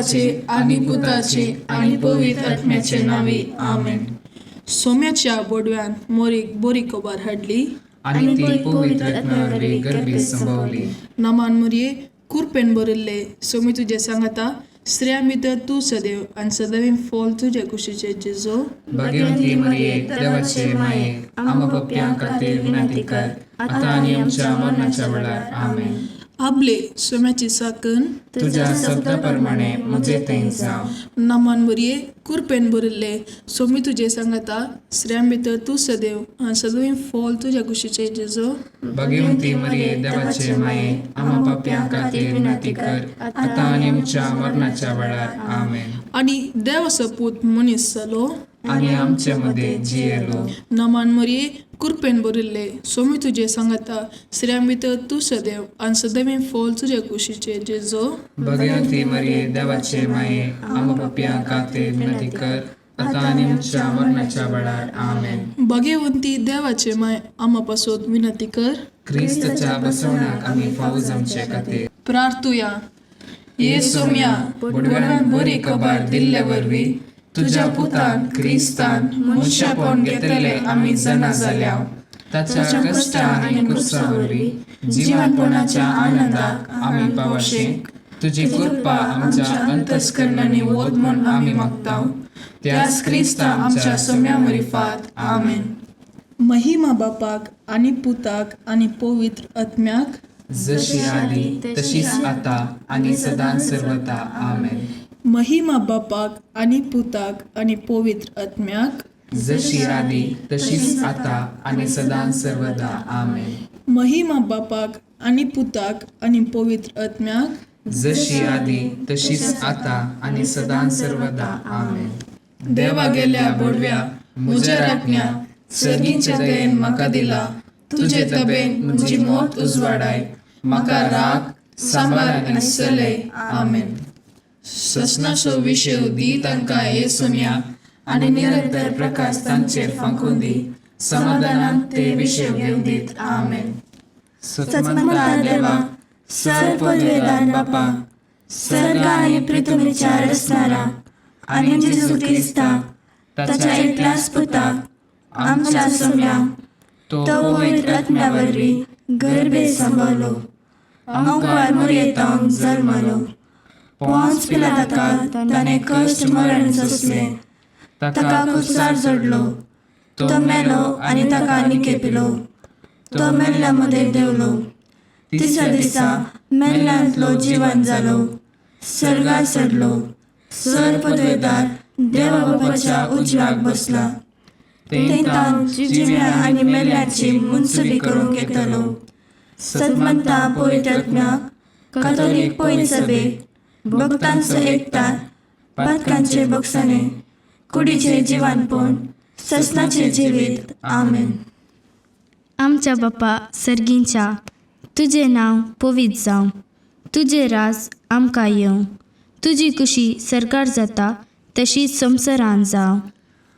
बापाचे आनी पुताचे आनी पवित्र आत्म्याचे नांवी, आमेन. सोम्याच्या बोडव्यान मोरीक बरी खबर हाडली आनी ती पवित्र आत्म्या वरवीं गर्भीत संभवली. नमान मोरये, कुरपेन भरिल्ले, सोमी तुजें सांगाता, स्त्रियां भितर तूं सदैव आनी सदैव फॉल तुजे कुशीचे जेजो. भाग्यवंती मरिये, देवाचे माये, आम्हा पापयां खातीर विनंती कर, आतां आनी आमच्या मरणाच्या वेळार. आमेन. आबले सोम्याची साकन तुज्या शब्दा प्रमाणे म्हजे थंय जावं. नमान मोरये, कुरपेन भरिल्ले, सोमी तुजें सांगाता, स्त्रियां भितर तूं सदैव आनी सदैव फॉल तुज्या कुशीचे जेजो. भाग्यवंती मरिये, देवाचे माये, आम्हा पापयां खातीर विनंती कर, आतां आनी आमच्या मरणाच्या वेळार. आमेन. आनी देवाचो पूत मनीस जालो आनी आमचे मदें जियेलो. नमान मोरये, कुरपेन भरिल्ले, सोमी तुजें सांगाता, स्त्रियां भितर तूं सदैव आनी सदैव फॉल तुज्या कुशीचे जेजो. भाग्यवंती मरिये, देवाचे माये, आम्हा पापयां खातीर विनंती कर, आतां आनी आमच्या मरणाच्या वेळार. आमेन. भाग्यवंती देवाचे माय, आमा पासत विनंती कर, क्रिस्ताच्या बसवण्याक आमी फावो जावचे खातीर. प्रार्थुया. ये सोम्या, बोडव्यान बरी खबर दिल्ले वरवीं तुज्या पुतान क्रिस्तान मनशापण घेतले आमी जाणा जाल्या. ताच्या कश्टा आनी कुर्सा वरवीं जिवनपणाच्या आनंदाक आमी पावशे, तुजी कृपा आमच्या अंतस्करणांनी वत म्हूण आमी मागता, त्याच क्रिस्ता आमच्या सोम्या मरिफात. आमेन. महिमा बापाक आनी पुताक आनी पवित्र आत्म्याक, जशी आदी तशीच आता आनी सदां सर्वता. आमेन. महिमा बापाक आनी पुताक आनी पवित्र आत्म्याक, जशी आदी तशीच आता आनी सदां सर्वदा. आमेन. महिमा बापाक आनी पुताक आनी पवित्र आत्म्याक, जशी आदी तशीच आता आनी सदां सर्वदा. आमेन. देवा गेल्या बोडव्या, म्हज्या राखण्या, सर्गीच्या दयेन म्हाका दिला, तुजे तबेन म्हजी मोत उजवाडाय, म्हाका राग सांबार आनी चलय. आमेन. ससनाचो विशय दी तांकां हे सोम्या, आनी निरंतर प्रकाश तांचेर फांकून दी, समाधानान ते विशय घेवन दीत. आमेन. सत्मंता देवा, सर पदवेदार बापा, सर्ग आनी पृथ्वीच्या रचणारा आनी जेजू क्रिस्ता ताच्या एकल्याच पुता आमच्या सोम्या, तो पवित्र आत्म्या वरवीं गर्भे सांबाळलो, अंकुर मुरयेतावन जल्मलो, पोंच पिलाताका ताणें कश्ट मरण सोंसलें, ताका कुसार जोडलो, तो मेलो आनी ताका निकेपिलो, तो मेल्ल्या मदें देंवलो, तिसऱ्या दिसा मेल्ल्यांतलो जिवन जालो, सर्गार चडलो, सर पदवेदार देवा बापाच्या उजव्याक बसला, थंय जिव्या आनी मेल्ल्याची मुनसुबी करूंक येतलो. सतमंता पवित्र आत्म्याक, कातोलीक पवित्र सभेक, भक्तांचो एकतार, पातकांचे बक्षाणे, कुडीचे जिवानपण, ससनाचे जिवीत. आमेन. आमच्या बापा सर्गींच्या, तुजें नांव पवित्र जावं, तुजें राज आमकां येवं, तुजी कुशी सरकार जाता तशी संवसारान जावं.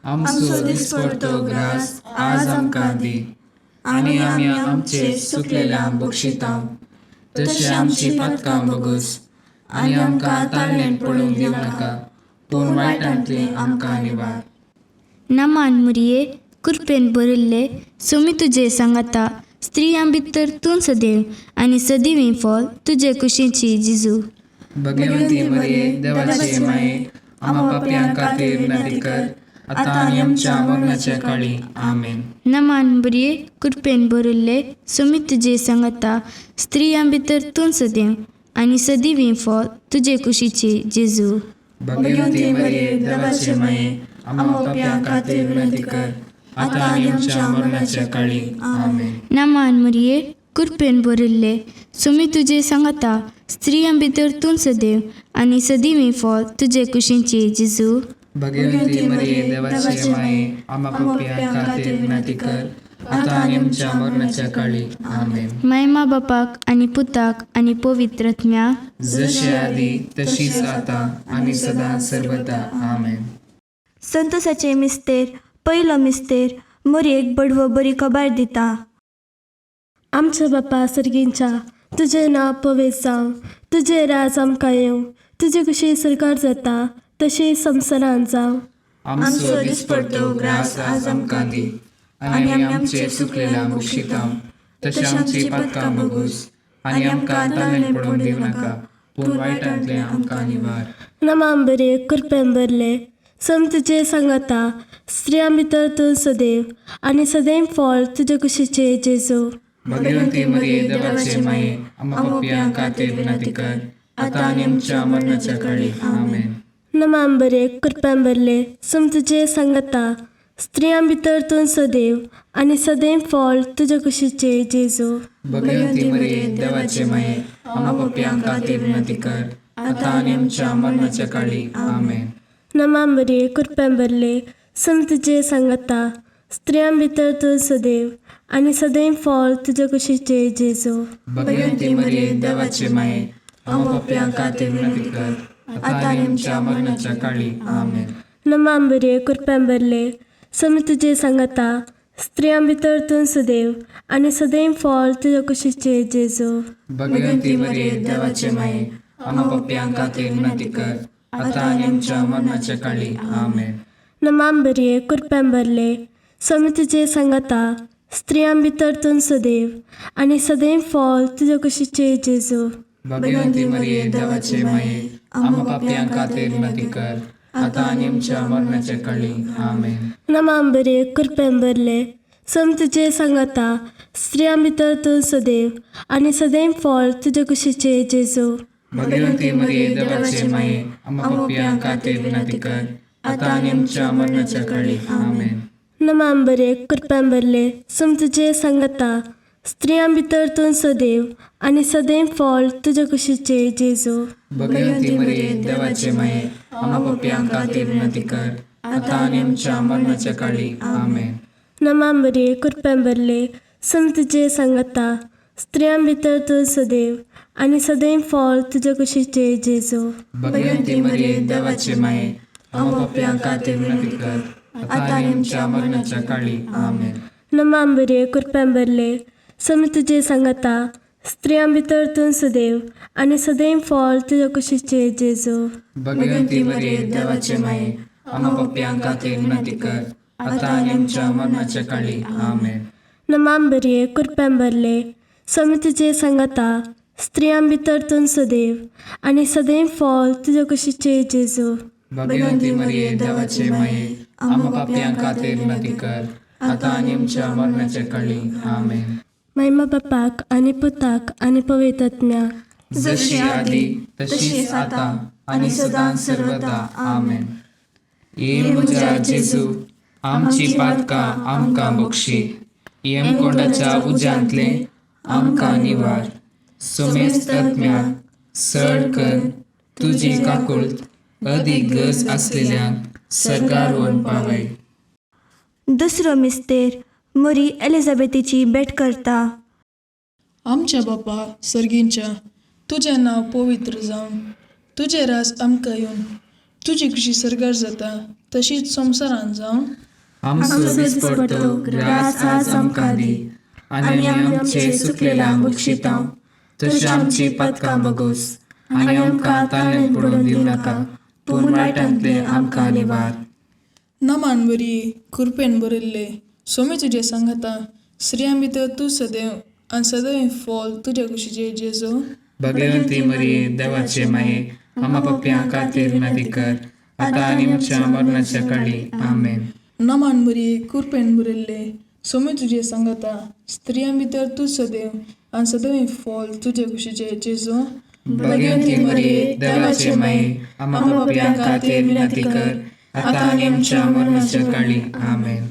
आमचो दिसपडतो ग्रास आज आमकां दी, आनी आमी आमचे सुकलेल्या बक्षिता, तशें आमची पातकां बगस, आनी आमकां ताळणेन पडूंक दिवं नाका, पूण वायटांतली आमकां निवार. नमान मुरये, कुरपेन भरिल्ले, सोमी तुजे सांगाता, स्त्रियां भितर तूं सदैव आनी सदैव फॉल तुजे कुशीची जिजू. भगवंती मरिये, देवाचे माये, आम्हा पापयां खातीर विनंती कर, आतां आनी आमच्या मरणाच्या काळी. आमेन. नमान बरये, कुरपेन भरिल्ले, सोमी तुजे सांगाता, स्त्रियां भितर तूं सदैव आनी सदैव फॉल तुजे कुशीची जेजू. भगवंती मरिये, देवाचे माये, आम्हा पापयां खातीर विनंती कर, आतां आनी आमच्या मरणाच्या काळी. आमेन. नमान मरिये, कुरपेन भरिल्ले, सोमी तुजे सांगाता, स्त्रियां भितर तूं सदैव आनी सदैव फॉल तुजे कुशीची जेजू. भगवंती मरिये, देवाचे माये, आम्हा पापयां खातीर विनंती कर, आतां आनी आमच्या मरणाच्या काळी. आमेन. मायमा बापाक आनी पुताक आनी पवित्र आत्म्याक, जशी आदी तशीच आतां आनी सदां सर्वदा. आमेन. संतोषाचे मिस्तेर, पयलो मिस्तेर, मोरयेक बडवो बरी खबर दिता. आमच्या बापा सर्गींच्या, तुजें नांव पवित्र जावं, तुजें राज आमकां येवं, तुजे कशी सरकार जाता तशें संवसारांत जावं. आमचो दिसपडतो ग्रास आज आमकां दी आनी आमी आमचे चुकलेल्या बक्षिता तशें आमची पातकां बगूस आनी आमकां ताणें पडोवन दिवं नाका पूण वायटांतलें आमकां निवार. नमाम बरे कृपेन भरले सम तुजे सांगाता स्त्रियां भितर तूं सदैव आनी सदैव फळ तुजे कुशीचे जेजू. भगवंती मरिये देवाचे माये आम्हा पापयां खातीर विनंती कर आतां आनी आमच्या मरणाच्या काळी. आमेन. नमाम बरे कृपेन भरले सम तुजे सांगाता स्त्रियां भितर तूं सदैव आनी सदैव फळ तुजे कुशीचे जेजू. भगवंती मरिये देवाचे माये आम्हा पापयां खातीर विनंती कर आतां आनी आमच्या मरणाच्या काळी. आमेन. नमाम बरे कृपेन भरले सम तुजे सांगाता स्त्रियां भितर तूं सदैव आनी सदैव फळ तुजे कुशीचे जेजू. भगवंती मरिये देवाचे माये आम्हा पापयां खातीर विनंती कर आतां आनी आमच्या मरणाच्या काळी. आमेन. नमाम बरे कृपेन भरले सम तुजे सांगाता स्त्रियां भितर तूं सदैव आनी सदैव फळ तुजे कुशीचे जेजू. भगवंती मरिये देवाचे माये आम्हा पापयां खातीर विनंती कर आतां आनी आमच्या मरणाच्या काळी. आमेन. नमाम बरे कृपेन भरले सम तुजे सांगाता स्त्रियां भितर तूं सदैव आनी सदैव फळ तुजे कुशीचे जेजू. भगवंती मरिये देवाचे माये आम्हा पापयां खातीर विनंती कर आतां आनी आमच्या मरणाच्या काळी. आमेन. नमाम बरे कृपेन भरले सम तुजे सांगाता स्त्रियां भितर तूं सदैव आनी सदैव फळ तुजे कुशीचे जेजू. भगवंती मरिये देवाचे माये आम्हा पापयां खातीर विनंती कर आतां आनी आमच्या मरणाच्या काळी. आमेन. नमाम बरे कृपेन भरले सम तुजे सांगाता स्त्रियां भितर तूं सदैव आनी सदैव फळ तुजे कुशीचे जेजू. भगवंती मरिये देवाचे माये आम्हा पापयां खातीर विनंती कर आतां आनी आमच्या मरणाच्या काळी. आमेन. नमाम बरे कृपेन भरले सम तुजे सांगाता स्त्रियां भितर तूं सदैव आनी सदैव फळ तुजे कुशीचे जेजू. भगवंती मरिये देवाचे माये आम्हा पापयां खातीर विनंती कर आतां आनी आमच्या मरणाच्या काळी. आमेन. नमाम बरे कृपेन भरले सम तुजे सांगाता स्त्रियां भितर तूं सदैव आनी सदैव फळ तुजे कुशीचे जेजू. भगवंती मरिये देवाचे माये आम्हा पापयां खातीर विनंती कर आतां आनी आमच्या मरणाच्या काळी. आमेन. नमाम बरे कृपेन भरले सम तुजे सांगाता स्त्रियां भितर तूं सदैव आनी सदैव फळ तुजे कुशीचे जेजू. भगवंती मरिये देवाचे माये आम्हा पापयां खातीर विनंती कर आतां आनी आमच्या मरणाच्या काळी. आमेन. महिमा बापाक आनी पुताक आनी पवित्र आत्म्याक, जशी आदी तशीच आता आनी सदां सर्वदा. आमेन. ये म्हज्या जेजू आमची पातकां आमकां बक्षी यमकोंडाच्या उज्यांतले आमकां निवार सोमेस्त आत्म्याक सड कर तुजी काकुळट अदीक गरज आसलेल्यांक सर्गार व्हरून पावय. दुसरो मिस्तेर मोरी एलिझाबेथीची भेट करता. आमच्या बापा सर्गींच्या तुजें नांव पवित्र जावन तुजें राज आमकां येवन तुजी कशी सर्गार जाता तशीच संवसारांत जावं. आमचो दिसपडतो ग्रास आज आमकां दी आनी आमी आमचे चुकलेल्यांक बक्षिता तशें आमची पातकां बगोस आनी आमकां ताणें पडोवन दिवं नाका पूण वायटांतलें आमकां निवार. नमान बरी कृपेन भरिल्ले सोमी तुजें सांगाता स्त्रियां भितर तूं सदैव आनी सदैव फळ तुज्या कुशीचे जेजू. भगवंती मरिये देवाचे माये आम्हा पापयां खातीर विनंती कर आतां आनी आमच्या मरणाच्या काळी. आमेन. नमान बरी कृपेन भरिल्ले सोमी तुजें सांगाता स्त्रियां भितर तूं सदैव आनी सदैव फळ तुज्या कुशीचे जेजू. भगवंती मरिये देवाचे माये आम्हा पापयां खातीर विनंती कर आतां आनी आमच्या मरणाच्या काळी. आमेन.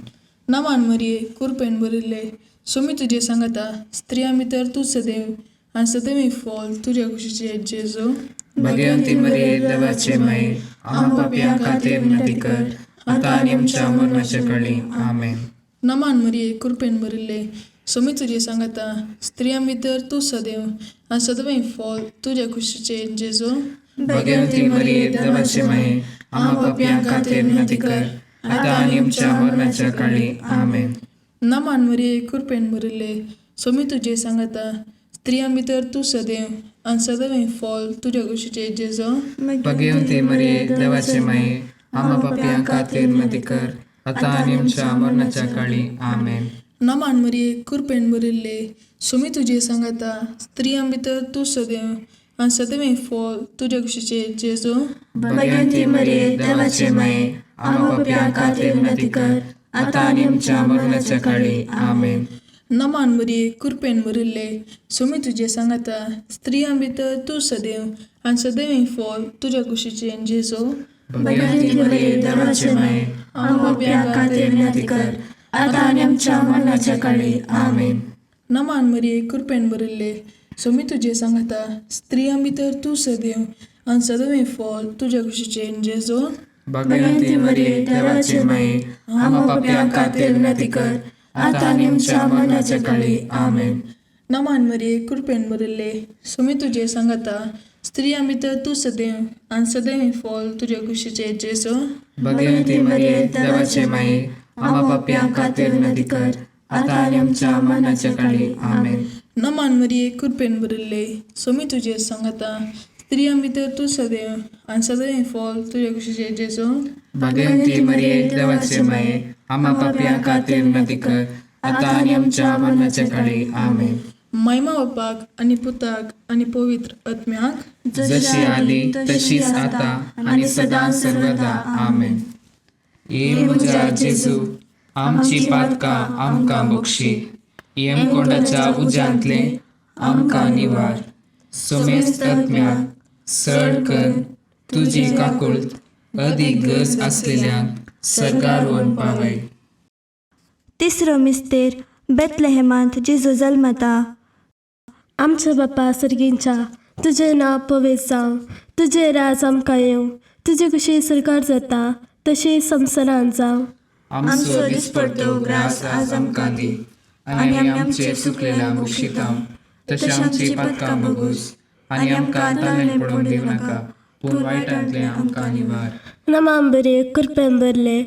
नमान मरिये कृपेन भरिल्ले सोमी तुजें सांगाता स्त्रियां भितर तूं सदैव आनी सदैव फळ तुज्या कुशीचे जेजू. भगवंती मरिये देवाचे माये आम्हा पापयां खातीर विनंती कर आतां आनी आमच्या मरणाच्या काळी. आमेन. नमान मरिये कृपेन भरिल्ले सोमी तुजें सांगाता स्त्रियां भितर तूं सदैव आनी सदैव फळ तुज्या कुशीचे जेजू. भगवंती मरिये देवाचे माये आम्हा पापयां खातीर विनंती कर आतां आनी आमच्या मरणाच्या काळी. आमेन. नमान मरिये कृपेन भरिल्ले सोमी तुजें सांगाता स्त्रियां भितर तूं सदैव आनी सदैव फॉल तुज्या कुशीचे जेजो. भगवती मरिये, देवाचे माये, आम्हा पापयां खातीर विनंती कर, आतां आनी आमच्या मरणाच्या काळी. आमेन. नमान मरिये, कृपेन भरिल्ले, सुमी तुजे सांगाता, स्त्रियां भितर तूं सदैव आनी सदैव फॉल तुज्या कुशीचे जेजो. भगवती मरिये, देवाचे माये, आम्हा पापयां खातीर विनंती कर, आतां आनी आमच्या मरणाच्या काळी. आमेन. नमान मरिये, कृपेन भरिल्ले, सुमी तुजे सांगाता, स्त्रियां भितर तूं सदैव आनी सदैव फॉल तुज्या कुशीचे जेजो. भगवती मरिये, देवाचे माये, आम्हा पापयां खातीर विनंती कर, आतां आनी आमच्या मरणाच्या काळी. आमेन. नमान मरिये, कृपेन भरिल्ले, सुमी तुजे सांगाता, स्त्रियां भितर तूं सदैव आनी सदैव फॉल तुज्या कुशीचे जेजो. भगवती मरिये, देवाचे माये, आम्हा पापयां खातीर विनंती कर, आतां आनी आमच्या मरणाच्या काळी. आमेन. नमान मरिये, कृपेन भरिल्ले, सुमी तुजे सांगाता, स्त्रियां भितर तूं सदैव आनी सदैव फॉल तुज्या कुशीचे जेजो. भगवती मरिये, देवाचे माये, आम्हा पापयां खातीर विनंती कर, आतां आनी आमच्या मरणाच्या काळी. आमेन. नमान मरिये, कृपेन भरिल्ले, सुमी तुजे सांगाता, स्त्रियां भितर तूं सदैव आनी सदैव फॉल तुज्या कुशीचे जेजो. भगवती मरिये, देवाचे माये, आम्हा पापयां खातीर विनंती कर, आतां आनी आमच्या मरणाच्या काळी. आमेन. महिमा बापाक आनी पुताक आनी पवित्र आत्म्याक, जशी आदी तशीच आता आणि सदा सर्वदा. आमेन. ये म्हज्या जेजू, आमची पातकां आमकां बक्षी, यमकोंडाच्या उज्यांतले आमकां निवार, समेस्त आत्म्याक सड कर तुजी काकुळट अदीक गरज आसलेल्यांक सर्गार व्हरून पावय. तिसरो मिस्तेर, बेतलेहेमांत जेजू जल्मता. आमच्या बापा सर्गींच्या, तुजें नांव पवित्र जावं, तुजें राज आमकां येवं, तुजी कुशी सरकार जाता तशी संवसारांत जावं. आमचो दिसपडतो ग्रास आज आमकां दी, आनी आमी आमचे चुकलेल्या बक्षिता तशें आमची पातकां बगूस, आनी आमकां ताणें पडोवंक दिवं नाका, पूण वायटांतलें आमकां निवार. नमाम बरे, कृपेन भरले,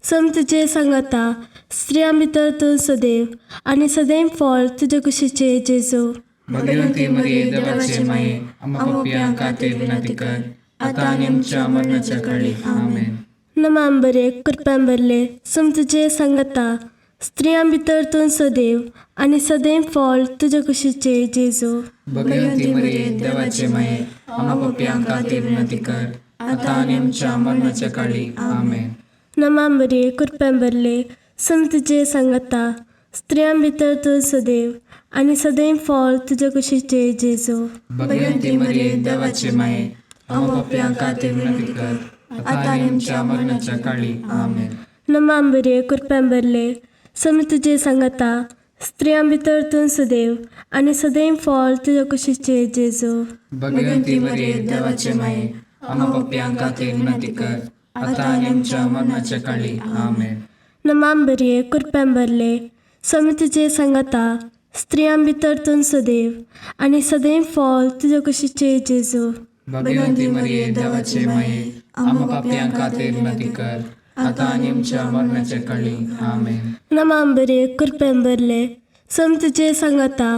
सम तुजे सांगाता, स्त्रियां भितर तूं सदैव आनी सदैव फळ तुजे कुशीचे जेजू. भगवती मरिये, देवाचे माये, आम्हा पापयां खातीर विनंती कर, आतां आनी आमच्या मरणाच्या काळी. आमेन. नमाम बरे, कृपेन भरले, सम तुजे सांगाता, स्त्रियां भितर तूं सदैव आनी सदैव फळ तुजे कुशीचे जेजू. भगवती मरिये, देवाचे माये, आम्हा पापयां खातीर विनंती कर, आतां आनी आमच्या मरणाच्या काळी. आमेन. नमाम बरे, कृपेन भरले, सम तुजे सांगाता, स्त्रियां भितर तूं सदैव आनी सदैव फळ तुजे कुशीचे जेजू. भगवती मरिये, देवाचे माये, आम्हा पापयां खातीर विनंती कर, आतां आनी आमच्या मरणाच्या काळी. आमेन. नमाम बरे, कृपेन भरले, सम तुजे सांगाता, स्त्रियां भितर तूं सदैव आनी सदैव फळ तुजे कुशीचे जेजू. भगवती मरिये, देवाचे माये, आम्हा पापयां खातीर विनंती कर, आतां आनी आमच्या मरणाच्या काळी. आमेन. नमाम बरे, कृपेन भरले, सम तुजे सांगाता, स्त्रियां भितर तूं सदैव आनी सदैव फळ तुजे कुशीचे जेजू. भगवती मरिये, देवाचे माये, आम्हा पापयां खातीर विनंती कर, आतां आनी आमच्या मरणाच्या काळी. आमेन. नमाम बरे, कृपेन भरले, सम तुजे सांगाता,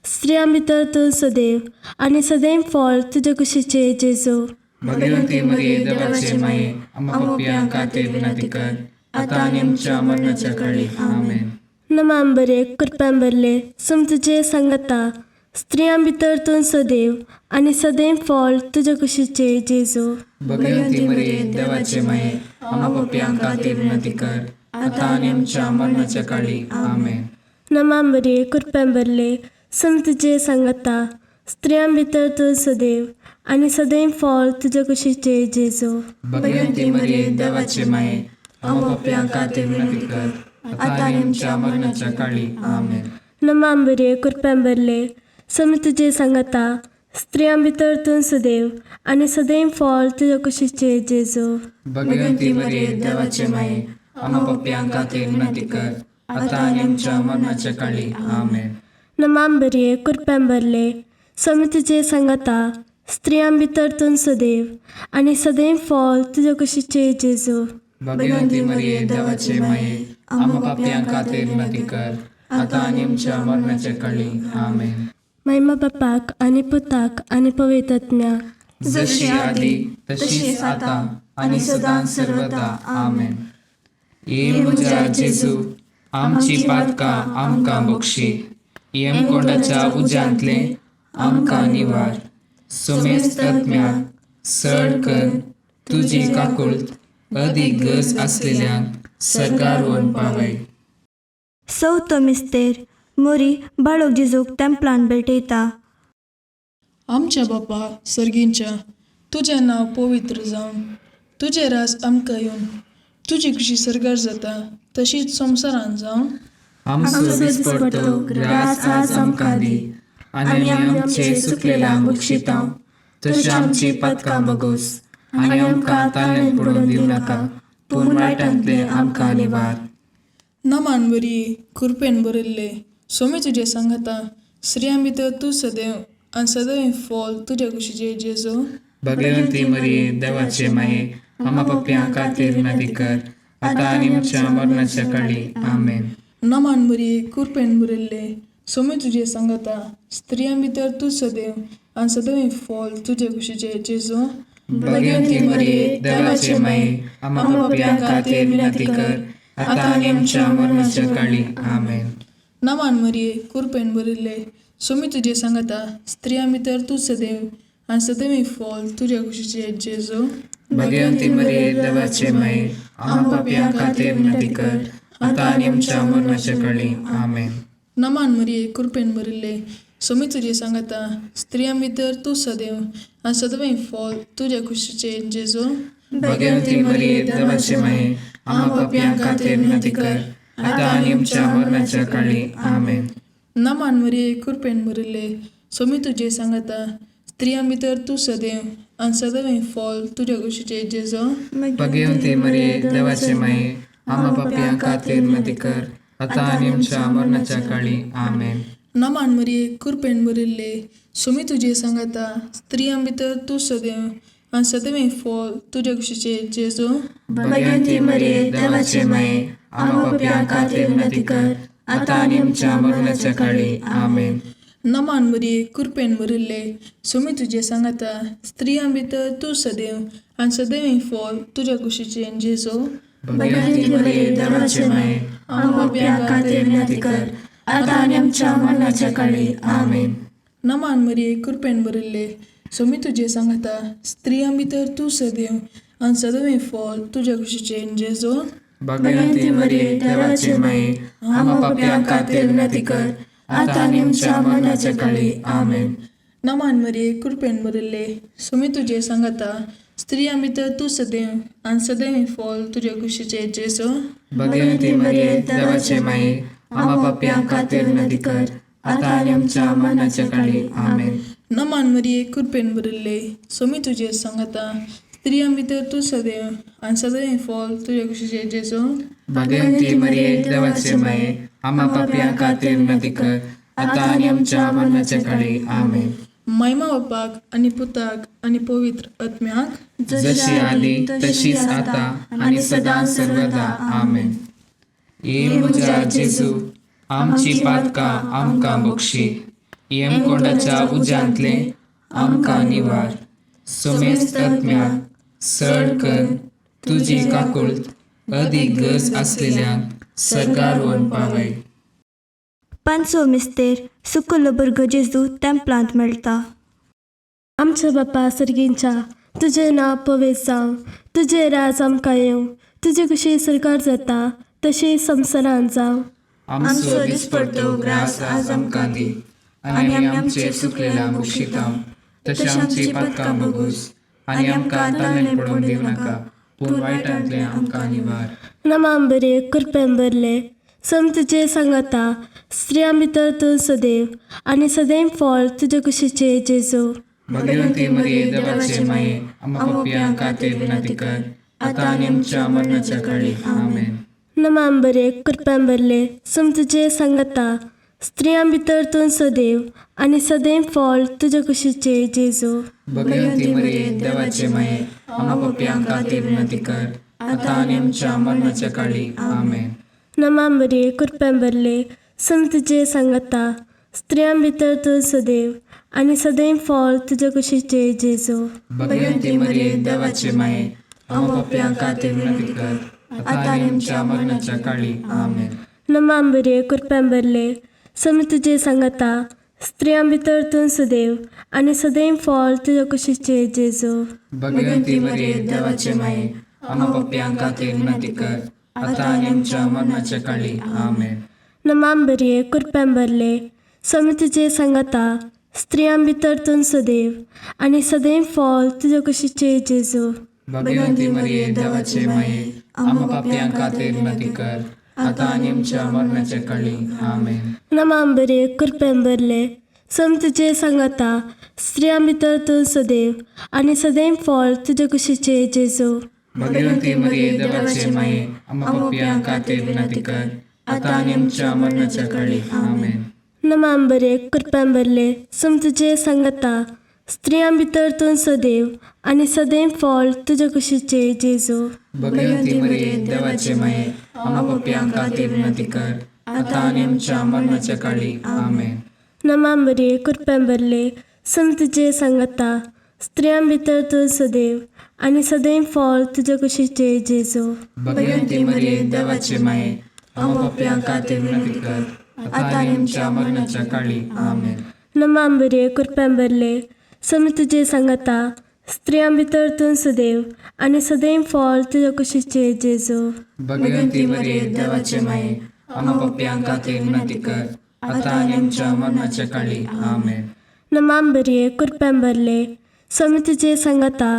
स्त्रियां भितर तूं सदैव आनी सदैव फळ तुजे कुशीचे जेजू. भगवती मरिये, देवाचे माये, आम्हा पापयां खातीर विनंती कर, आतां आनी आमच्या मरणाच्या काळी. आमेन. नमाम बरे, कृपेन भरले, सम तुजे सांगाता, स्त्रियां भितर तूं सदैव आनी सदैव फळ तुजे कुशीचे जेजू. भगवती मरिये, देवाचे माये, आम्हा पापयां खातीर विनंती कर, आतां आनी आमच्या मरणाच्या काळी. आमेन. नमाम बरे, कृपेन भरले, सम तुजे सांगाता, स्त्रियां भितर तूं सदैव आनी सदैव फळ तुजे कुशीचे जेजू. भगवती मरिये, देवाचे माये, आम्हा पापयां खातीर विनंती कर, आतां आनी आमच्या मरणाच्या काळी. आमेन. नमाम बरे, कृपेन भरले, सम तुजे सांगाता, स्त्रियां भितर तूं सदैव आनी सदैव फळ तुजे कुशीचे जेजू. भगवती मरिये, देवाचे माये, आम्हा पापयां खातीर विनंती कर, आतां आनी आमच्या मरणाच्या काळी. आमेन. नमाम बरे, कृपेन भरले, सम तुजे सांगाता, स्त्रियां भितर तूं सदैव आनी सदैव फळ तुजे कुशीचे जेजू. भगवती मरिये, देवाचे माये, आम्हा पापयां खातीर विनंती कर, आतां आनी आमच्या मरणाच्या काळी. आमेन. महिमा बापाक आनी पुताक आनी पवित्र आत्म्याक. जशी आदी तशीच आता आनी सदां सर्वदा. आमेन. ये म्हज्या जेजू, आमची पातकां आमकां बक्षी, यमकोंडाच्या उज्यांतले आमकां निवार, सुमेस्त आत्म्याक सड कर तुजी काकुळट अदीक गरज आसलेल्यांक सरकार वन पावय. चवथो मिस्तेर मोरी बाळक जेजूक तेंपलान भेटयता. आमच्या बापा सर्गींच्या, तुजें नांव पवित्र जावन, तुजें राज आमकां येवन, तुजी खुशी सर्गार जाता तशीच संवसारान जावं. आमचो दिसपडतो ग्रास आज आमकां दी आनी आमी आमचे चुकलेल्यांक बक्षिता तशी आमची पातकां बगोस आनी आमकां ताळें पडून दिवं नाका, पूण वायटांतलें आमकां निवार. नमान बरी कृपेन भरिल्ले, सोमी तुजें सांगाता, स्त्रियां भितर तूं सदैव आनी सदैव फॉल तुज्या कुशीचे जेजू. भगवंती मरिये, देवाचे माये, आमा पप्प्यां खातीर विनंती कर, आतां आनी आमच्या मरणाच्या काळी. आमेन. नमान बरी कृपेन भरिल्ले, सोमी तुजें सांगाता, स्त्रियां भितर तूं सदैव आनी सदैव फॉल तुज्या कुशीचे जेजू. भगवंती मरिये, देवाचे माये, आमा पप्प्यां खातीर विनंती कर, आतां आनी आमच्या मरणाच्या काळी. आमेन. नमान मरिये कृपेन भरिल्ले, सोमी तुजें सांगाता, स्त्रियां भितर तूं सदैव आनी सदैव फॉल तुज्या कुशीचे जेजू. भगवंती मरिये, देवाचे माये, आमा पापयां खातीर विनंती कर, आतां आनी आमच्या मरणाच्या काळी. आमेन. नमान मरिये कृपेन भरिल्ले, सोमी तुजें सांगाता, स्त्रियां भितर तूं सदैव आनी सदैव फॉल तुज्या कुशीचे जेजू. भगवंती मरिये, देवाचे माये, आमा पापयां खातीर विनंती कर, आतां आनी आमच्या मरणाच्या काळी. आमेन. नमान मरिये कृपेन भरिल्ले, सोमी तुजें सांगाता, स्त्रियां भितर तूं सदैव आनी सदैव फॉल तुज्या कुशीचे जेजू. भगवंती मरिये, देवाचे माये, आमा पापयां खातीर विनंती कर, आतां आनी आमच्या मरणाच्या काळी. आमेन. नमान मरिये कृपेन भरिल्ले, सोमी तुजें सांगाता, स्त्रियां भितर तूं सदैव आनी सदैव फॉल तुज्या कुशीचे जेजू. भगवंती मरिये, देवाचे माये, आमा पापयां खातीर विनंती कर, आतां आनी आमच्या मरणाच्या काळी. आमेन. नमान मरिये कृपेन भरिल्ले, सोमी तुजें सांगाता, स्त्रियां भितर तूं सदैव आनी सदैव फॉल तुज्या कुशीचे जेजू. भगवंती मरिये, देवाचे माये, आमा पापयां खातीर विनंती कर, आतां आनी आमच्या मरणाच्या काळी. आमेन. नमान मरिये कृपेन भरिल्ले, सोमी तुजें सांगाता, स्त्रियां भितर तूं सदैव आनी सदैव फॉल तुज्या कुशीचे जेजू. भगवंती मरिये, देवाचे माये, आमा पापयां खातीर विनंती कर, आतां आनी आमच्या मरणाच्या काळी. आमेन. नमान मरिये कृपेन भरिल्ले, सोमी तुजें सांगाता, स्त्रियां भितर तूं सदैव आनी सदैव फॉल तुज्या कुशीचे जेजू. भगवंती मरिये, देवाचे माये, आमा पापयां खातीर विनंती कर, आतां आनी आमच्या मरणाच्या काळी. आमेन. नमान मरिये कृपेन भरिल्ले, सोमी तुजें सांगाता, स्त्रियां भितर तूं सदैव आनी सदैव फॉल तुज्या कुशीचे जेजू. भगवंती मरिये, देवाचे माये, आमा पापयां खातीर विनंती कर, आतां आनी आमच्या मरणाच्या काळी. आमेन. महिमा बापाक आनी पुताक आनी पवित्र आत्म्याक, जशी आदी तशीच आता आनी सदां सर्वदा. आमेन. ये म्हज्या जेजू, आमची पातकां आमकां बक्षी, यमकोंडाच्या उज्यांतले आमकां निवार, सुमेस्त आत्म्याक सड कर तुजी काकुळट अदीक गरज आसलेल्यांक सर्गार व्हरून पावय. पांचवो मिस्तेर सुकुल्लो भुरगो जेजू तेंपलांत मेळटा. आमच्या बापा सर्गींच्या, तुजें नांव पवित्र जावं, तुजें राज आमकां येवं, तुजी कशी सरकार जाता तशी संवसारांत जावं. आमचो दिसपडतो ग्रास आज आमकां दी आनी आमी आमचे चुकलेल्या बक्षिता तशें आमची पातकां बगूस आनी आमकां ताणें पडून दिवं नाका, पूण वायटांतलें आमकां निवार. नमाम बरे कृपेन भरले, सम तुजे सांगाता, स्त्रियां भितर तूं सदैव आनी सदैव फळ तुजे कुशीचे जेजू. भगवंती मरिये, देवाचे माये, आम्हा पापयां खातीर विनंती कर, आतां आनी आमच्या मरणाच्या काळी. आमेन. नमाम बरे कृपेन भरले, सम तुजे सांगाता, स्त्रियां भितर तूं सदैव आनी सदैव फळ तुजे कुशीचे जेजू. भगवंती मरिये, देवाचे माये, आम्हा पापयां खातीर विनंती कर, आतां आनी आमच्या मरणाच्या काळी. आमेन. नमाम बरे कृपेन भरले, सम तुजे सांगाता, स्त्रियां भितर तूं सदैव आनी सदैव फळ तुजे कुशीचे जेजू. भगवंती मरिये, देवाचे माये, आम्हा पापयां खातीर विनंती कर, आता आनी आमच्या मरणाच्या काळी. आमेन. नमा मरिये, कृपेन भरले, स्वामी तुजे सांगाता, स्त्रियां भितर तूं सदैव आनी सदैव फळ तुजे कुशीचे जेजू. भगवंती मरिये, देवाचे माये, आम्हा पापयां खातीर विनंती कर, आता आनी आमच्या मरणाच्या काळी. आमेन. नमा मरिये, कृपेन भरले, स्वामी तुजे सांगाता, स्त्रियां भितर तूं सदैव आनी सदैव फळ तुजे कुशीचे जेजू. भगवंती मरिये, देवाचे माये, आम्हा पापयां खातीर विनंती कर, आता आनी आमच्या मरणाच्या काळी. आमेन. नमा मरिये, कृपेन भरले, स्वामी तुजे सांगाता, स्त्रियां भितर तूं सदैव आनी सदैव फळ तुजे कुशीचे जेजू. भगवंती मरिये, देवाचे माये, आम्हा पापयां खातीर विनंती कर, आता आनी आमच्या मरणाच्या काळी. आमेन. नमा मरिये, कृपेन भरले, स्वामी तुजे सांगाता, स्त्रियां भितर तूं सदैव आनी सदैव फळ तुजे कुशीचे जेजू. भगवंती मरिये, देवाचे माये, आम्हा पापयां खातीर विनंती कर, आता आनी आमच्या मरणाच्या काळी. आमेन. नमा मरिये, कृपेन भरले, स्वामी तुजे सांगाता, स्त्रियां भितर तूं सदैव आनी सदैव फळ तुजे कुशीचे जेजू. भगवंती मरिये, देवाचे माये, आम्हा पापयां खातीर विनंती कर, आता आनी आमच्या मरणाच्या काळी. आमेन. नमा मरिये, कृपेन भरले, स्वामी तुजे सांगाता, स्त्रियां भितर तूं सदैव आनी सदैव फळ तुजे कुशीचे जेजू. भगवंती मरिये, देवाचे माये, आम्हा पापयां खातीर विनंती कर, आता आनी आमच्या मरणाच्या काळी. आमेन. नमा मरिये, कृपेन भरले, स्वामी तुजे सांगाता,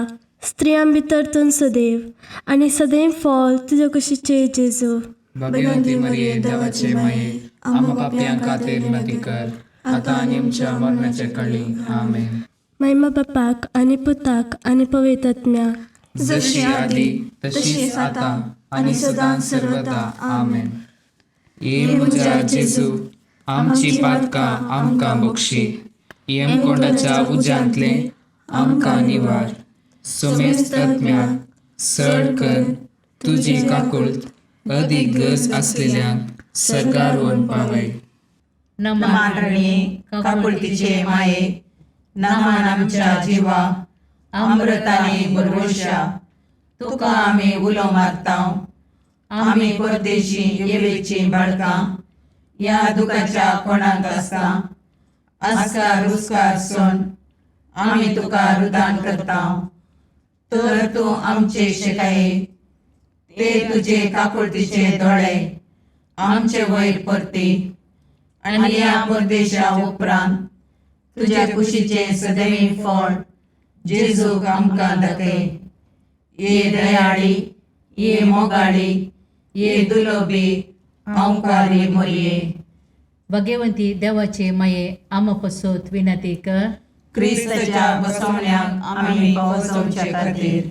स्त्रियां भितर तूं सदैव आनी सदैव फळ तुजे कुशीचे जेजू. भगवंती मरिये, देवाचे माये, आम्हा पापयां खातीर विनंती कर, आता आनी आमच्या मरणाच्या काळी. आमेन. महिमा बापाक आनी पुताक आनी पवित्र आत्म्याक, जशी आदी तशीच आता आणि सदां सर्वदा. आमेन. ये म्हज्या जेजू, आमची पातकां आमकां बक्षी, यमकोंडाच्या उज्यांतले आमकां निवार, सोमेस्त आत्म्याक सड कर तुजी काकुळत अदीक गरज आसलेल्यांक सर्गार व्हरून पावय. नमान रणये, काकुळतीचे माये, नमान आमच्या जिवा, अमृताने बरवशा, तुका आमी उलो मारता. आमी परदेशी येवेची बाळकां ह्या दुखाच्या कोणाक आसता आस्कार रुस्कार सोन आमी तुका रुदान करता. तर तूं आमचे शेकाये ते तुजे काकुळतीचे दोळे आमचे वयर परती आनी ह्या परदेशा उपरांत तुज्या कुशीचें सदैव फळ जेजूक आमकां दाखय. ये दयाळी, ये मोगाळी, ये दुलोबी हांवकारी मोरये. भगवंती देवाचे माये, आमा पसत विनंती कर. क्रिस्ताच्या बसवण्याक आमी पावसोवचे खातीर.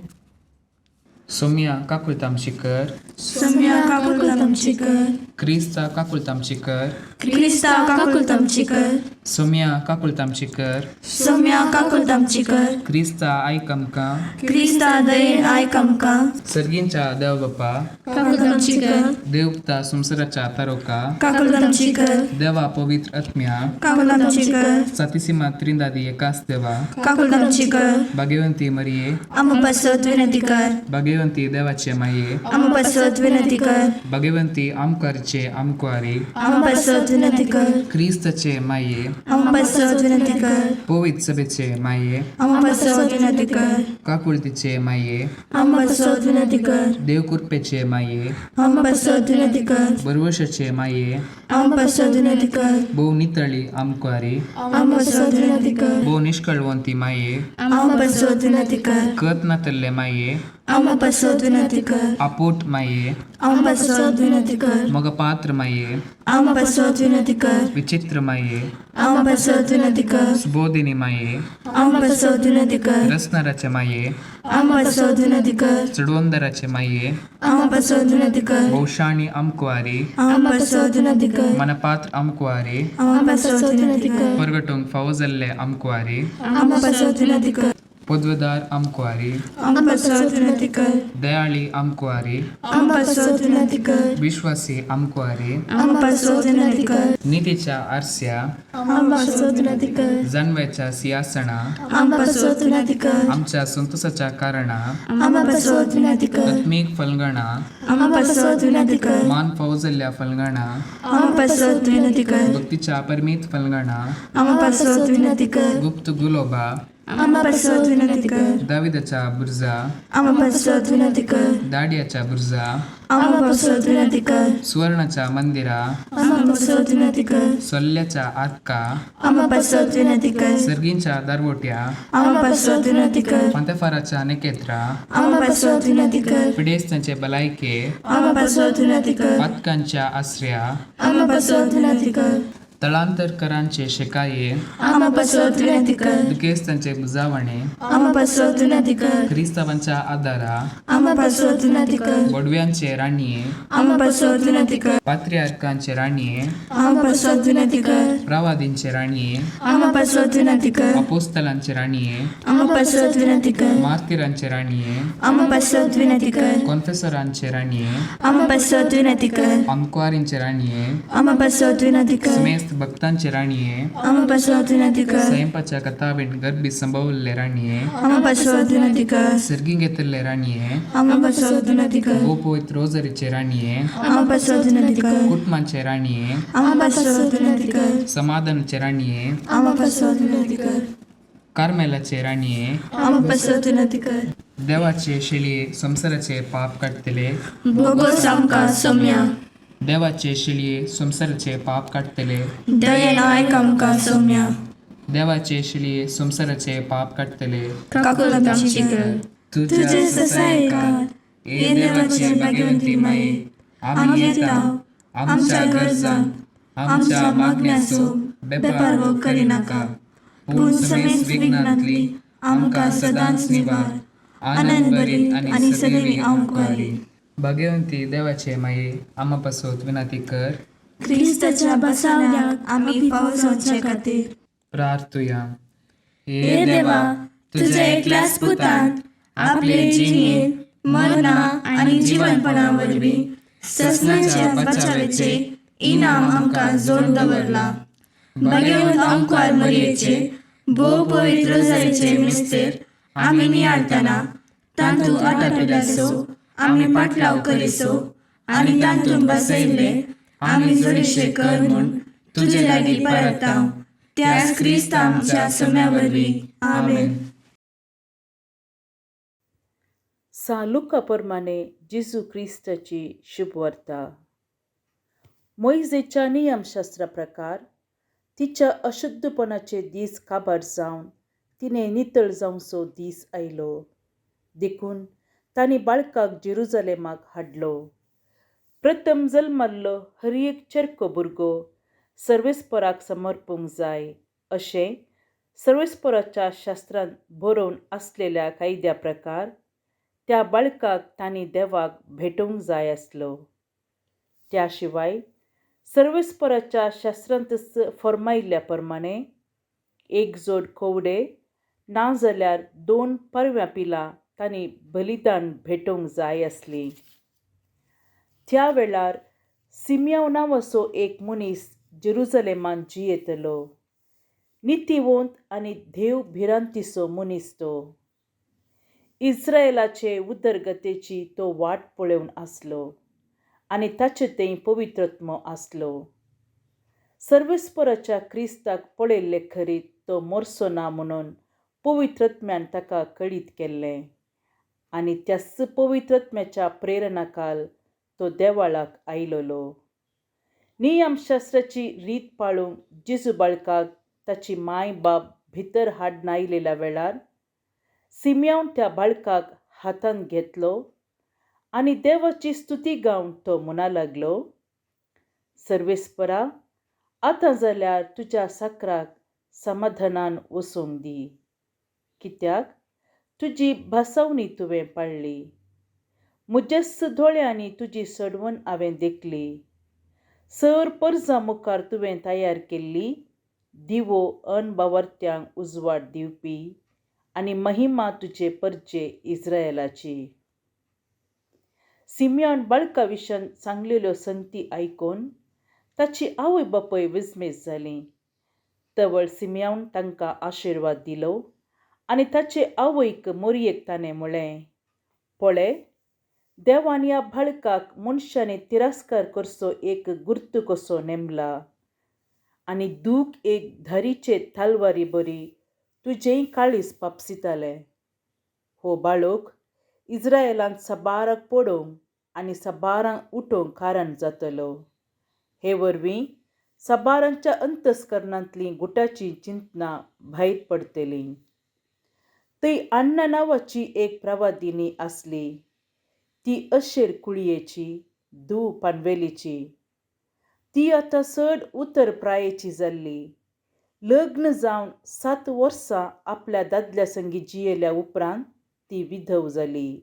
सोम्या काकुळतामशी कर. सोम्या काकुळतामची कर. क्रिस्ता काकुळतामशी कर. क्रिस्ता काकुळतामची कर. सोम्या काकुळतामशी कर. सोम्या काकुळतामची कर. क्रिस्ता आयक आमकां. क्रिस्ता दयेन आयक आमकां. सर्गींच्या देव बापा, काकुळतामची कर. देवता संवसाराच्या तारोका, काकुळतामची कर. देवा पवित्र आत्म्या, काकुळतामची कर. सातीसीमा त्रिंदादी एकाच देवा, काकुळतामची कर. भाग्यवंती मरिये, आमा पासत विनंती कर. भाग्यवंती देवाचे माये, आमा पासत विनंती कर. भाग्यवंती आमकारचे आमकुवारी, आमा पासत विनंती कर. क्रिस्ताचे माये, आमा पासत विनंती कर. पवित्र सभेचे माये, आमा पासत विनंती कर. काकुळतीचे माये, आमा पासत विनंती कर. देवकृपेचे माये, आमा पासत विनंती कर. बरवशाचे माये, आमा पासत विनंती कर. भोव नितळी आमकुवारी, आमा पासत विनंती कर. भोव निष्कळवंती माये, आमा पासत विनंती कर. कत नातल्ले माये, आमा पासत विनंती कर. आपोट माये, आमा पासत विनंती कर. मगपात्र माये, आमा पासत विनंती कर. विचित्र माये, आमा पासत विनंती कर. सुबोधिनी माये, आमा पासत विनंती कर. रसनाराचे माये, आमा पासत विनंती कर. चडवंदराचे माये, आमा पासत विनंती कर. भोवशाणी आमकुवारी, आमा पासत विनंती कर. मनपात्र आमकुवारी, आमा पासत विनंती कर. परगटूंक फावो जाल्ले आमकुवारी, आमा पासत विनंती कर. पदवेदार आमकुवारी, आमकां पासत विनंती कर. दयाळी आमकुवारी, आमकां पासत विनंती कर. विश्वासी आमकुवारी, आमकां पासत विनंती कर. नितीच्या आरस्या, आमकां पासत विनंती कर. जानव्याच्या सिंहासना, आमकां पासत विनंती कर. आमच्या संतोषाच्या कारणा, आमकां पासत विनंती कर. आत्मीक फलगणा, आमकां पासत विनंती कर. मान फौजल्ल्या फलगणा, आमकां पासत विनंती कर. भक्तीच्या परमीत फलगणा, आमकां पासत विनंती कर. गुप्त गुलोबा, आमकां पासत विनंती कर. दाविदाच्या बुर्जा, आमकां पासत विनंती कर. दाडियाच्या बुर्जा, आमकां पासत विनंती कर. सुवर्णाच्या मंदिरा, आमकां पासत विनंती कर. सोल्ल्याच्या आतका, आमकां पासत विनंती कर. सर्गींच्या दारवोट्या, आमकां पासत विनंती कर. पंतेफाराच्या नेकेत्रा, आमकां पासत विनंती कर. पिडेस्तांचे भलायके, आमकां पासत विनंती कर. पातकांच्या आसऱ्या, आमकां पासत विनंती कर. तळांतरकरांचे शेकाये, आमकां पासत विनंती कर. दुखेस्तांचे बुजावणे, आमकां पासत विनंती कर. क्रिस्तावांच्या आदारा, आमकां पासत विनंती कर. बोडव्यांचे राणये, आमकां पासत विनंती कर. पात्रियार्कांचे राणये, आमकां पासत विनंती कर. प्रवादींचे राणये, आमकां पासत विनंती कर. अपोस्तलांचे राणये, आमकां पासत विनंती कर. मार्तिरांचे राणये, आमकां पासत विनंती कर. कॉन्फेसरांचे राणये, आमकां पासत विनंती कर. अंकवारींचे राणये, आमकां पासत विनंती कर. समेस्त भक्तांचे राणये, आमकां पासत विनंती कर. स्वयंपाच्या कथावीण गर्भी संभवल्ले राणये, आमकां पासत विनंती कर. सर्गी घेतिल्ले राणये, आमकां पासत विनंती कर. गोपवित रोजरीचे राणये, आमकां पासत विनंती कर. कुटुंबाचे राणये, आमकां पासत विनंती कर. समाधानाचे राणये, आमकां पासत विनंती कर. कार्मेलाचे राणये, आमकां पासत विनंती कर. देवाचे शेळये संवसाराचे पाप काडटले, बोगोस आमकां सोम्या. देवाचे शेळये संवसाराचे पाप काडटले, दयेन आयक आमकां सोम्या. देवाचे शेळये संवसाराचे पाप काडटले, काकुळट आमची कर. तुझे ससायकार हे देवाचे भाग्यवंती माये, आमी येता आमच्या गरजांक आमच्या मागण्याचो बेपारवो करिनाका, पूण समेस्त विघ्नांतली आमकां सदांच निवार, आनंद भरीत आनी सदैवी आमकुवारी. भाग्यवंती देवाचे माये, आमा पासत विनंती कर. क्रिस्ताच्या बसावण्याक आमी फाव जावचे खातीर. प्रार्थुया. हे देवा, तुझ्या एकल्याच पुतान आपले जिणेन मरणा आनी जिवनपणा वरवीं ससनाच्या बचावेचे इनाम आमकां जोड दवरला. भाग्यवंत आमकार मरयेचे भोव पवित्र जायचे मिस्तेर आमी नियाळतना तांतूत आटापिल्याचो आमी पाटलाव करिसो आनी तांतूत बसयल्ले आमी जोडीशे कर म्हूण तुजे लागीं परता, त्याच क्रिस्त आमच्या सोम्या वरवीं. आमेन. सालुका प्रमाणे जेजू क्रिस्ताची शुभवार्ता. मोयजेच्या नियमशास्त्रा प्रकार तिच्या अशुद्धपणाचे दीस काबार जावन तिणें नितळ जावचो दीस आयलो, देखून तांणी बाळकाक जेरुजलेमाक हाडलो. प्रथम जल्मल्लो हर एक चेरको भुरगो सर्वेस्पराक समर्पूंक जाय अशें सर्वेस्पराच्या शास्त्रांत बरोवन आसलेल्या कायद्या प्रकार त्या बाळकाक तांणी देवाक भेटोवंक जाय आसलो. त्या शिवाय सर्वेस्पराच्या शास्त्रांतच फर्मायिल्ल्या प्रमाणे एक जोड कोवडे ना जाल्यार 2 पारव्यां पिलां तांणी बलिदान भेटोवंक जाय आसलीं. त्या वेळार सिमियांव नांवाचो एक मनीस जेरुजलेमान जियेतलो. नितीवंत आनी देव भिरांतीचो मनीस तो. इस्रायलाचे उदरगतेची तो वाट पळोवन आसलो आनी ताचे थंय पवित्रत्म आसलो. सर्वेस्पराच्या क्रिस्ताक पळयल्ले खरीत तो मरचो ना म्हणून पवित्रत्म्यान ताका कळीत केल्लें आनी त्याच पवित्रत्म्याच्या प्रेरणाकाल तो देवाळाक आयलोलो. नियमशास्त्राची रीत पाळूंक जेजू बाळकाक ताची माय बाप भितर हाडून आयिल्ल्या वेळार सिमियांव त्या बाळकाक हातांत घेतलो आनी देवाची स्तुती गावन तो म्हणा लागलो, सर्वेस्परा, आतां जाल्यार तुज्या साकराक समाधानान वचूंक दी, कित्याक तुजी भासावणी तुवें पाळ्ळी. म्हज्याच दोळ्यांनी तुजी सडवण हांवें देखली. सर परजा मुखार तुवें तयार केल्ली दिवो अनबावर्त्यांक उजवाड दिवपी आनी महिमा तुजे परजे इस्रायलाची. सिमियोन बाळका विशयान सांगलेल्यो संगती आयकून ताची आवय बापूय विस्मीत जालीं. तवळ सिमियान तांकां आशिर्वाद दिलो आनी ताचे आवयक मोरयेक ताणें म्हळें, पळय, देवान ह्या बाळकाक मनशांनी तिरस्कार करचो एक गुर्त कसो नेमला आनी दूख एक धारीचे तलवारी बरी तुजेंय काळीज पापसितालें. हो बाळक इस्रायलांत साबाराक पडोवंक आनी साबारांक उठोवंक कारण जातलो. हे वरवीं साबारांच्या अंतस्करणांतलीं गुटाचीं चिंतनां भायर पडटलीं. थंय अण्णा नांवाची एक प्रवादिनी आसली. ती अशेर कुळयेची, धूव पानवेलीची. ती आतां चड उतर प्रायेची जाल्ली. लग्न जावन 7 वर्सां आपल्या दादल्या संगी जियेल्या उपरांत ती विधव जाली.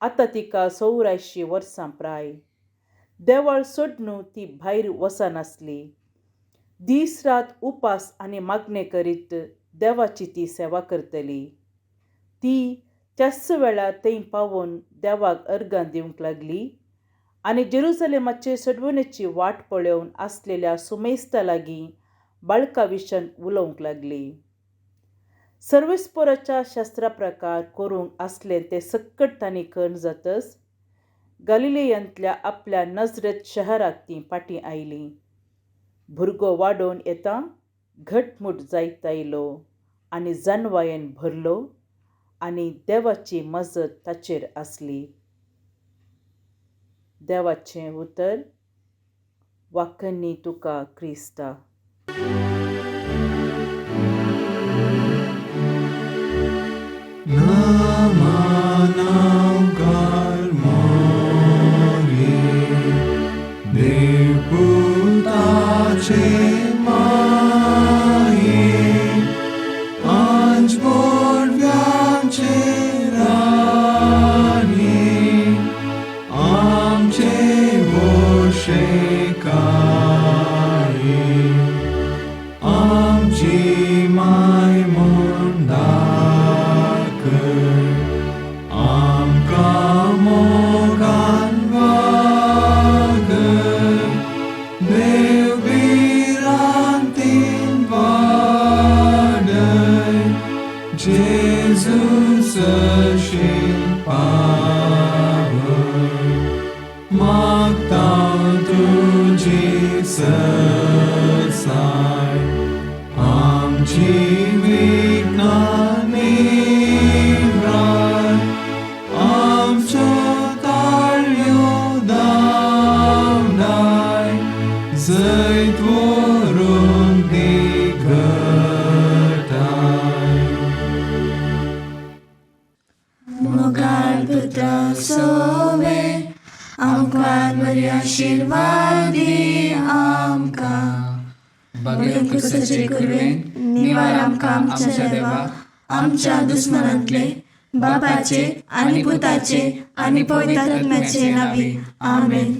आतां तिका 84 वर्सां प्राय. देवळ सोडून ती भायर वचनासली. दीस रात उपास आनी मागणें करीत देवाची ती सेवा करतली. ती त्याच वेळार थंय पावून देवाक अर्गां दिवंक लागली आनी जेरुजलेमाचे सोडवणेची वाट पळोवन आसलेल्या सुमेस्ता लागीं बाळका विशयान उलोवंक लागली. सर्वेस्पोराच्या शास्त्रा प्रकार करूंक आसलें तें सक्कट तांणी करून जातच गालिलेयांतल्या आपल्या नजरेत शहराक तीं फाटीं आयलीं. भुरगो वाडोवन येता घटमूट जायत आयलो आनी जानवायेन भरलो आनी देवाची मजत ताचेर आसली. देवाचें उतर. वाकन्नी तुका क्रिस्ता. आमच्या दुस्मनांतले बापाचे आनी पुताचे आनी पवित्र आत्म्याचे नांवी आमेन.